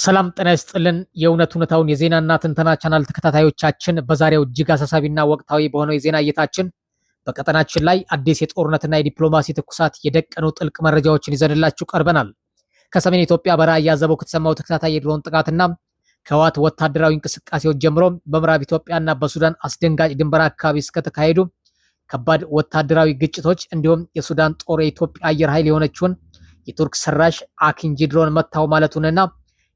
ሰላም ጤና ይስጥልን። የእውነት እውነታውን የዜናና ትንተና ቻናል ተከታታዮቻችን፣ በዛሬው እጅግ አሳሳቢና ወቅታዊ በሆነው የዜና እይታችን በቀጠናችን ላይ አዲስ የጦርነትና የዲፕሎማሲ ትኩሳት የደቀኑ ጥልቅ መረጃዎችን ይዘንላችሁ ቀርበናል። ከሰሜን ኢትዮጵያ በራያ አዘቦ ከተሰማው ተከታታይ የድሮን ጥቃትና ከህወሓት ወታደራዊ እንቅስቃሴዎች ጀምሮ በምዕራብ ኢትዮጵያና በሱዳን አስደንጋጭ ድንበር አካባቢ እስከተካሄዱ ከባድ ወታደራዊ ግጭቶች፣ እንዲሁም የሱዳን ጦር የኢትዮጵያ አየር ኃይል የሆነችውን የቱርክ ሰራሽ አኪንጂ ድሮን መታው ማለቱንና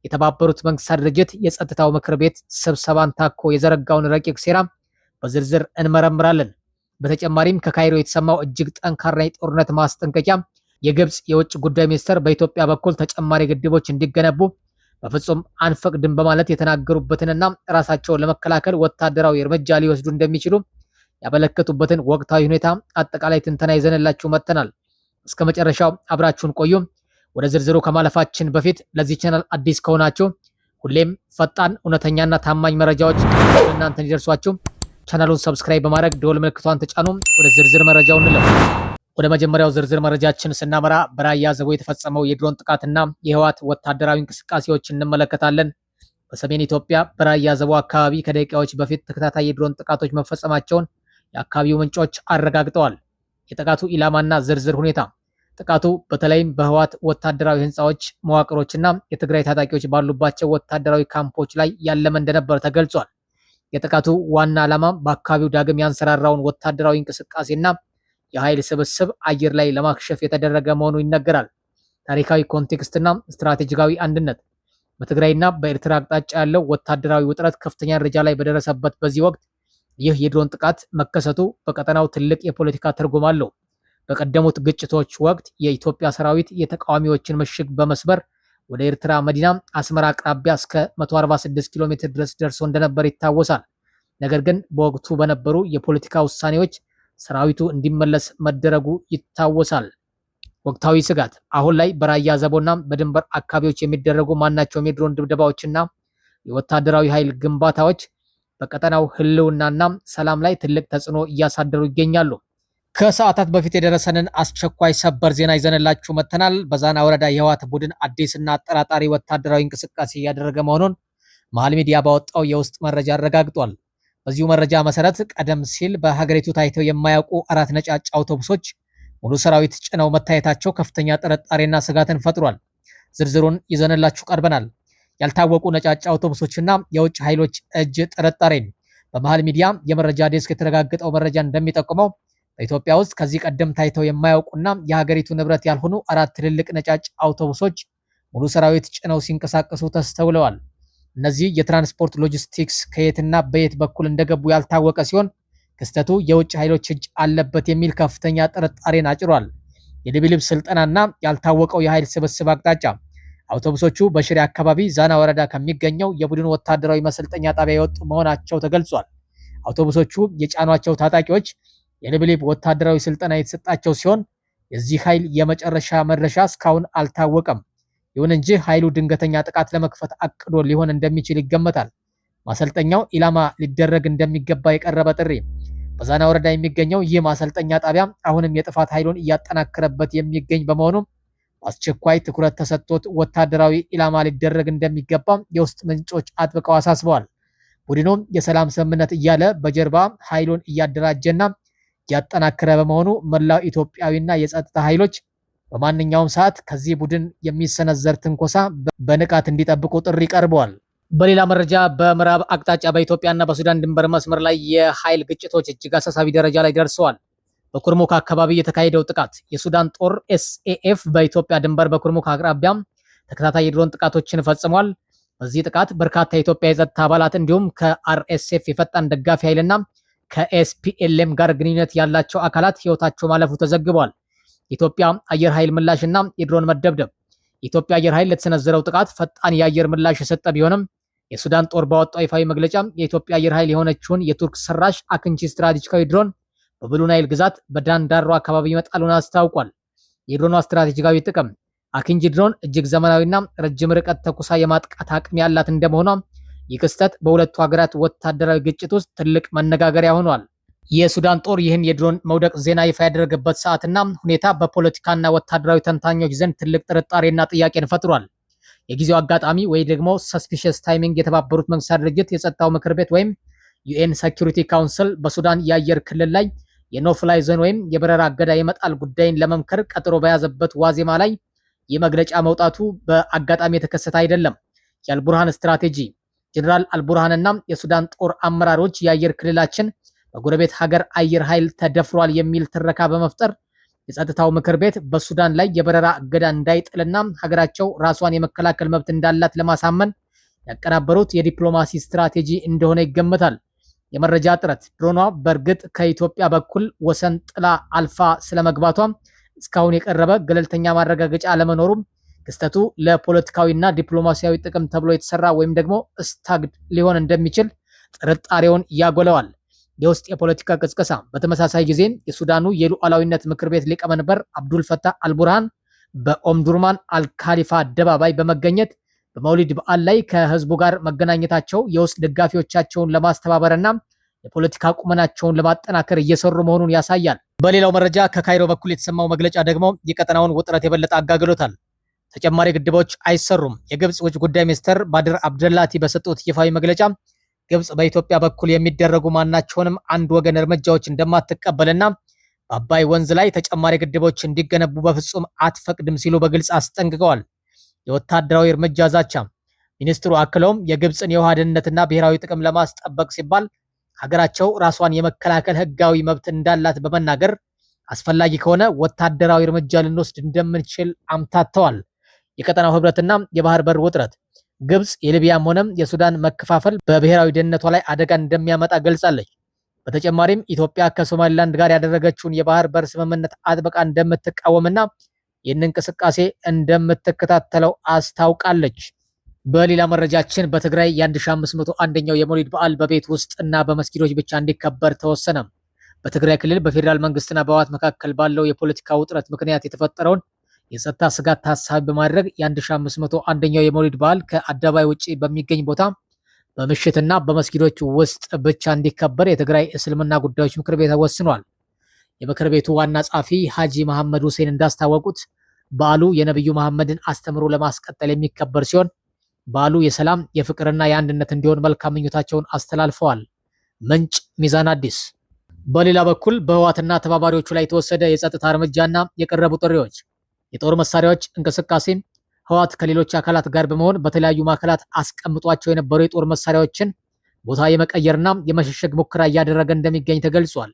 የተባበሩት መንግስታት ድርጅት የጸጥታው ምክር ቤት ስብሰባን ታኮ የዘረጋውን ረቂቅ ሴራ በዝርዝር እንመረምራለን። በተጨማሪም ከካይሮ የተሰማው እጅግ ጠንካራ የጦርነት ማስጠንቀቂያ፣ የግብፅ የውጭ ጉዳይ ሚኒስትር በኢትዮጵያ በኩል ተጨማሪ ግድቦች እንዲገነቡ በፍጹም አንፈቅድም በማለት የተናገሩበትንና ራሳቸውን ለመከላከል ወታደራዊ እርምጃ ሊወስዱ እንደሚችሉ ያመለከቱበትን ወቅታዊ ሁኔታ አጠቃላይ ትንተና ይዘንላችሁ መጥተናል። እስከ መጨረሻው አብራችሁን ቆዩ። ወደ ዝርዝሩ ከማለፋችን በፊት ለዚህ ቻናል አዲስ ከሆናችሁ ሁሌም ፈጣን፣ እውነተኛና ታማኝ መረጃዎች እናንተ እንዲደርሷችሁ ቻናሉን subscribe በማድረግ ደወል ምልክቷን ተጫኑ። ወደ ዝርዝር መረጃው እንለፍ። ወደ መጀመሪያው ዝርዝር መረጃችን ስናመራ በራያ አዘቦ የተፈጸመው የድሮን ጥቃትና የህወሓት ወታደራዊ እንቅስቃሴዎች እንመለከታለን። በሰሜን ኢትዮጵያ በራያ አዘቦ አካባቢ ከደቂቃዎች በፊት ተከታታይ የድሮን ጥቃቶች መፈጸማቸውን የአካባቢው ምንጮች አረጋግጠዋል። የጥቃቱ ኢላማና ዝርዝር ሁኔታ። ጥቃቱ በተለይም በህወሓት ወታደራዊ ህንፃዎች፣ መዋቅሮችና የትግራይ ታጣቂዎች ባሉባቸው ወታደራዊ ካምፖች ላይ ያለመ እንደነበር ተገልጿል። የጥቃቱ ዋና ዓላማ በአካባቢው ዳግም ያንሰራራውን ወታደራዊ እንቅስቃሴና የኃይል ስብስብ አየር ላይ ለማክሸፍ የተደረገ መሆኑ ይነገራል። ታሪካዊ context ና ስትራቴጂካዊ አንድነት። በትግራይና በኤርትራ አቅጣጫ ያለው ወታደራዊ ውጥረት ከፍተኛ ደረጃ ላይ በደረሰበት በዚህ ወቅት ይህ የድሮን ጥቃት መከሰቱ በቀጠናው ትልቅ የፖለቲካ ትርጉም አለው። በቀደሙት ግጭቶች ወቅት የኢትዮጵያ ሰራዊት የተቃዋሚዎችን ምሽግ በመስበር ወደ ኤርትራ መዲና አስመራ አቅራቢያ እስከ 146 ኪሎ ሜትር ድረስ ደርሶ እንደነበር ይታወሳል። ነገር ግን በወቅቱ በነበሩ የፖለቲካ ውሳኔዎች ሰራዊቱ እንዲመለስ መደረጉ ይታወሳል። ወቅታዊ ስጋት። አሁን ላይ በራያ አዘቦና በድንበር አካባቢዎች የሚደረጉ ማናቸውም የድሮን ድብደባዎችና የወታደራዊ ኃይል ግንባታዎች በቀጠናው ህልውናና ሰላም ላይ ትልቅ ተጽዕኖ እያሳደሩ ይገኛሉ። ከሰዓታት በፊት የደረሰንን አስቸኳይ ሰበር ዜና ይዘንላችሁ መጥተናል። በዛና ወረዳ የህወሓት ቡድን አዲስና አጠራጣሪ ወታደራዊ እንቅስቃሴ እያደረገ መሆኑን መሀል ሚዲያ ባወጣው የውስጥ መረጃ አረጋግጧል። በዚሁ መረጃ መሰረት ቀደም ሲል በሀገሪቱ ታይተው የማያውቁ አራት ነጫጭ አውቶቡሶች ሙሉ ሰራዊት ጭነው መታየታቸው ከፍተኛ ጥርጣሬና ስጋትን ፈጥሯል። ዝርዝሩን ይዘንላችሁ ቀርበናል። ያልታወቁ ነጫጭ አውቶቡሶችና የውጭ ኃይሎች እጅ ጥርጣሬን። በመሀል ሚዲያ የመረጃ ዴስክ የተረጋገጠው መረጃ እንደሚጠቁመው በኢትዮጵያ ውስጥ ከዚህ ቀደም ታይተው የማያውቁና የሀገሪቱ ንብረት ያልሆኑ አራት ትልልቅ ነጫጭ አውቶቡሶች ሙሉ ሰራዊት ጭነው ሲንቀሳቀሱ ተስተውለዋል። እነዚህ የትራንስፖርት ሎጂስቲክስ ከየትና በየት በኩል እንደገቡ ያልታወቀ ሲሆን ክስተቱ የውጭ ኃይሎች እጅ አለበት የሚል ከፍተኛ ጥርጣሬን አጭሯል። የድብልብ ስልጠናና ያልታወቀው የኃይል ስብስብ አቅጣጫ። አውቶቡሶቹ በሽሬ አካባቢ ዛና ወረዳ ከሚገኘው የቡድን ወታደራዊ መሰልጠኛ ጣቢያ የወጡ መሆናቸው ተገልጿል። አውቶቡሶቹ የጫኗቸው ታጣቂዎች የልብሊብ ወታደራዊ ስልጠና የተሰጣቸው ሲሆን የዚህ ኃይል የመጨረሻ መድረሻ እስካሁን አልታወቀም። ይሁን እንጂ ኃይሉ ድንገተኛ ጥቃት ለመክፈት አቅዶ ሊሆን እንደሚችል ይገመታል። ማሰልጠኛው ኢላማ ሊደረግ እንደሚገባ የቀረበ ጥሪ። በዛና ወረዳ የሚገኘው ይህ ማሰልጠኛ ጣቢያ አሁንም የጥፋት ኃይሉን እያጠናከረበት የሚገኝ በመሆኑ በአስቸኳይ ትኩረት ተሰጥቶት ወታደራዊ ኢላማ ሊደረግ እንደሚገባ የውስጥ ምንጮች አጥብቀው አሳስበዋል። ቡድኑ የሰላም ስምምነት እያለ በጀርባ ኃይሉን እያደራጀና እያጠናከረ በመሆኑ መላው ኢትዮጵያዊና የጸጥታ ኃይሎች በማንኛውም ሰዓት ከዚህ ቡድን የሚሰነዘር ትንኮሳ በንቃት እንዲጠብቁ ጥሪ ቀርበዋል። በሌላ መረጃ በምዕራብ አቅጣጫ በኢትዮጵያና በሱዳን ድንበር መስመር ላይ የኃይል ግጭቶች እጅግ አሳሳቢ ደረጃ ላይ ደርሰዋል። በኩርሙክ አካባቢ የተካሄደው ጥቃት። የሱዳን ጦር SAF በኢትዮጵያ ድንበር በኩርሙክ አቅራቢያም ተከታታይ የድሮን ጥቃቶችን ፈጽሟል። በዚህ ጥቃት በርካታ የኢትዮጵያ የጸጥታ አባላት እንዲሁም ከ RSF የፈጣን ደጋፊ ኃይልና ከ SPLM ጋር ግንኙነት ያላቸው አካላት ሕይወታቸው ማለፉ ተዘግቧል። የኢትዮጵያ አየር ኃይል ምላሽና የድሮን መደብደብ። የኢትዮጵያ አየር ኃይል ለተሰነዘረው ጥቃት ፈጣን የአየር ምላሽ የሰጠ ቢሆንም የሱዳን ጦር ባወጣው ይፋዊ መግለጫ የኢትዮጵያ አየር ኃይል የሆነችውን የቱርክ ሰራሽ አክንቺ ስትራቴጂካዊ ድሮን በብሉ ናይል ግዛት በዳንዳሮ አካባቢ መጣሉን አስታውቋል። የድሮኗ ስትራቴጂካዊ ጥቅም። አኪንጂ ድሮን እጅግ ዘመናዊና ረጅም ርቀት ተኩሳ የማጥቃት አቅም ያላት እንደመሆኗ ይህ ክስተት በሁለቱ ሀገራት ወታደራዊ ግጭት ውስጥ ትልቅ መነጋገሪያ ሆኗል። የሱዳን ጦር ይህን የድሮን መውደቅ ዜና ይፋ ያደረገበት ሰዓትና ሁኔታ በፖለቲካና ወታደራዊ ተንታኞች ዘንድ ትልቅ ጥርጣሬና ጥያቄን ፈጥሯል። የጊዜው አጋጣሚ ወይ ደግሞ suspicious timing የተባበሩት መንግስታት ድርጅት የጸጥታው ምክር ቤት ወይም UN Security Council በሱዳን የአየር ክልል ላይ የ no fly zone ወይም የበረራ እገዳ የመጣል ጉዳይን ለመምከር ቀጠሮ በያዘበት ዋዜማ ላይ ይህ መግለጫ መውጣቱ በአጋጣሚ የተከሰተ አይደለም። የአልቡርሃን ስትራቴጂ። ጀኔራል አልቡርሃንና የሱዳን ጦር አመራሮች የአየር ክልላችን በጎረቤት ሀገር አየር ኃይል ተደፍሯል የሚል ትረካ በመፍጠር የጸጥታው ምክር ቤት በሱዳን ላይ የበረራ እገዳ እንዳይጥልና ሀገራቸው ራሷን የመከላከል መብት እንዳላት ለማሳመን ያቀናበሩት የዲፕሎማሲ ስትራቴጂ እንደሆነ ይገመታል። የመረጃ እጥረት። ድሮኗ በእርግጥ ከኢትዮጵያ በኩል ወሰን ጥላ አልፋ ስለመግባቷ እስካሁን የቀረበ ገለልተኛ ማረጋገጫ አለመኖሩም ክስተቱ ለፖለቲካዊና ዲፕሎማሲያዊ ጥቅም ተብሎ የተሰራ ወይም ደግሞ staged ሊሆን እንደሚችል ጥርጣሬውን ያጎለዋል። የውስጥ የፖለቲካ ቅስቀሳ። በተመሳሳይ ጊዜ የሱዳኑ የሉዓላዊነት ምክር ቤት ሊቀመንበር አብዱል ፈታህ አልቡርሃን በኦምዱርማን አልካሊፋ አደባባይ በመገኘት በመውሊድ በዓል ላይ ከህዝቡ ጋር መገናኘታቸው የውስጥ ደጋፊዎቻቸውን ለማስተባበርና የፖለቲካ ቁመናቸውን ለማጠናከር እየሰሩ መሆኑን ያሳያል። በሌላው መረጃ ከካይሮ በኩል የተሰማው መግለጫ ደግሞ የቀጠናውን ውጥረት የበለጠ አጋግሎታል። ተጨማሪ ግድቦች አይሰሩም። የግብፅ ውጭ ጉዳይ ሚኒስትር ባድር አብደላቲ በሰጡት ይፋዊ መግለጫ ግብፅ በኢትዮጵያ በኩል የሚደረጉ ማናቸውንም አንድ ወገን እርምጃዎች እንደማትቀበልና በአባይ ወንዝ ላይ ተጨማሪ ግድቦች እንዲገነቡ በፍጹም አትፈቅድም ሲሉ በግልጽ አስጠንቅቀዋል። የወታደራዊ እርምጃ ዛቻ። ሚኒስትሩ አክለውም የግብፅን የውሃ ደህንነትና ብሔራዊ ጥቅም ለማስጠበቅ ሲባል ሀገራቸው ራሷን የመከላከል ሕጋዊ መብት እንዳላት በመናገር አስፈላጊ ከሆነ ወታደራዊ እርምጃ ልንወስድ እንደምንችል አምታተዋል። የቀጠናው ህብረትና የባህር በር ውጥረት። ግብፅ የሊቢያም ሆነም የሱዳን መከፋፈል በብሔራዊ ደህንነቷ ላይ አደጋ እንደሚያመጣ ገልጻለች። በተጨማሪም ኢትዮጵያ ከሶማሊላንድ ጋር ያደረገችውን የባህር በር ስምምነት አጥብቃ እንደምትቃወምና ይህን እንቅስቃሴ እንደምትከታተለው አስታውቃለች። በሌላ መረጃችን በትግራይ የ1501ኛው የመውሊድ በዓል በቤት ውስጥ እና በመስጊዶች ብቻ እንዲከበር ተወሰነ። በትግራይ ክልል በፌዴራል መንግስትና በህወሓት መካከል ባለው የፖለቲካ ውጥረት ምክንያት የተፈጠረውን የጸጥታ ስጋት ታሳቢ በማድረግ የ1501ኛው የመውሊድ በዓል ከአደባባይ ውጭ በሚገኝ ቦታ በምሽትና በመስጊዶች ውስጥ ብቻ እንዲከበር የትግራይ እስልምና ጉዳዮች ምክር ቤት ወስኗል። የምክር ቤቱ ዋና ጸሐፊ ሐጂ መሐመድ ሁሴን እንዳስታወቁት በዓሉ የነቢዩ መሐመድን አስተምሮ ለማስቀጠል የሚከበር ሲሆን በዓሉ የሰላም፣ የፍቅርና የአንድነት እንዲሆን መልካም ምኞታቸውን አስተላልፈዋል። ምንጭ ሚዛን አዲስ። በሌላ በኩል በህወሓትና ተባባሪዎቹ ላይ የተወሰደ የጸጥታ እርምጃና የቀረቡ ጥሪዎች። የጦር መሳሪያዎች እንቅስቃሴ። ህወሓት ከሌሎች አካላት ጋር በመሆን በተለያዩ ማዕከላት አስቀምጧቸው የነበሩ የጦር መሳሪያዎችን ቦታ የመቀየርና የመሸሸግ ሙከራ እያደረገ እንደሚገኝ ተገልጿል።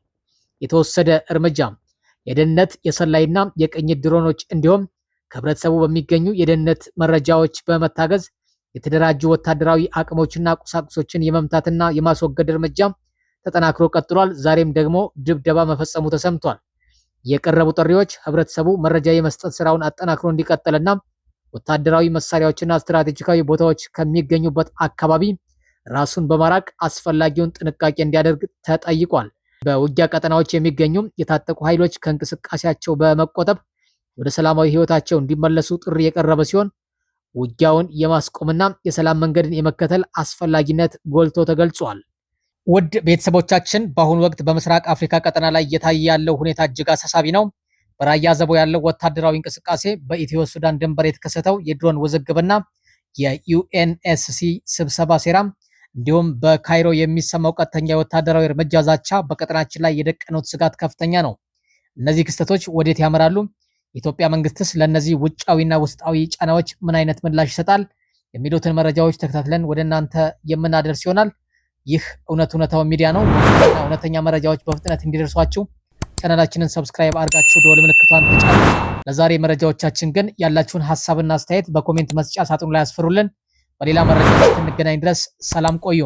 የተወሰደ እርምጃ የደህንነት፣ የሰላይና የቅኝት ድሮኖች እንዲሁም ከህብረተሰቡ በሚገኙ የደህንነት መረጃዎች በመታገዝ የተደራጁ ወታደራዊ አቅሞችና ቁሳቁሶችን የመምታትና የማስወገድ እርምጃ ተጠናክሮ ቀጥሏል። ዛሬም ደግሞ ድብደባ መፈጸሙ ተሰምቷል። የቀረቡ ጥሪዎች ህብረተሰቡ መረጃ የመስጠት ስራውን አጠናክሮ እንዲቀጥልና ወታደራዊ መሳሪያዎችና ስትራቴጂካዊ ቦታዎች ከሚገኙበት አካባቢ ራሱን በማራቅ አስፈላጊውን ጥንቃቄ እንዲያደርግ ተጠይቋል። በውጊያ ቀጠናዎች የሚገኙ የታጠቁ ኃይሎች ከእንቅስቃሴያቸው በመቆጠብ ወደ ሰላማዊ ህይወታቸው እንዲመለሱ ጥሪ የቀረበ ሲሆን ውጊያውን የማስቆምና የሰላም መንገድን የመከተል አስፈላጊነት ጎልቶ ተገልጿል። ውድ ቤተሰቦቻችን፣ በአሁኑ ወቅት በምስራቅ አፍሪካ ቀጠና ላይ እየታየ ያለው ሁኔታ እጅግ አሳሳቢ ነው። በራያ አዘቦ ያለው ወታደራዊ እንቅስቃሴ፣ በኢትዮ ሱዳን ድንበር የተከሰተው የድሮን ውዝግብና የ UNSC ስብሰባ ሴራም እንዲሁም በካይሮ የሚሰማው ቀጥተኛ የወታደራዊ እርምጃ ዛቻ በቀጠናችን ላይ የደቀኑት ስጋት ከፍተኛ ነው። እነዚህ ክስተቶች ወዴት ያመራሉ? የኢትዮጵያ መንግስትስ ለእነዚህ ውጫዊና ውስጣዊ ጫናዎች ምን አይነት ምላሽ ይሰጣል? የሚሉትን መረጃዎች ተከታትለን ወደ እናንተ የምናደርስ ይሆናል። ይህ እውነት እውነታው ሚዲያ ነው። እውነተኛ መረጃዎች በፍጥነት እንዲደርሷችሁ ቻናላችንን subscribe አድርጋችሁ ደወል ምልክቷን ተጫኑ። ለዛሬ መረጃዎቻችን ግን ያላችሁን ሀሳብና አስተያየት በ comment መስጫ ሳጥኑ ላይ አስፍሩልን። በሌላ መረጃ እስክንገናኝ ድረስ ሰላም ቆዩ።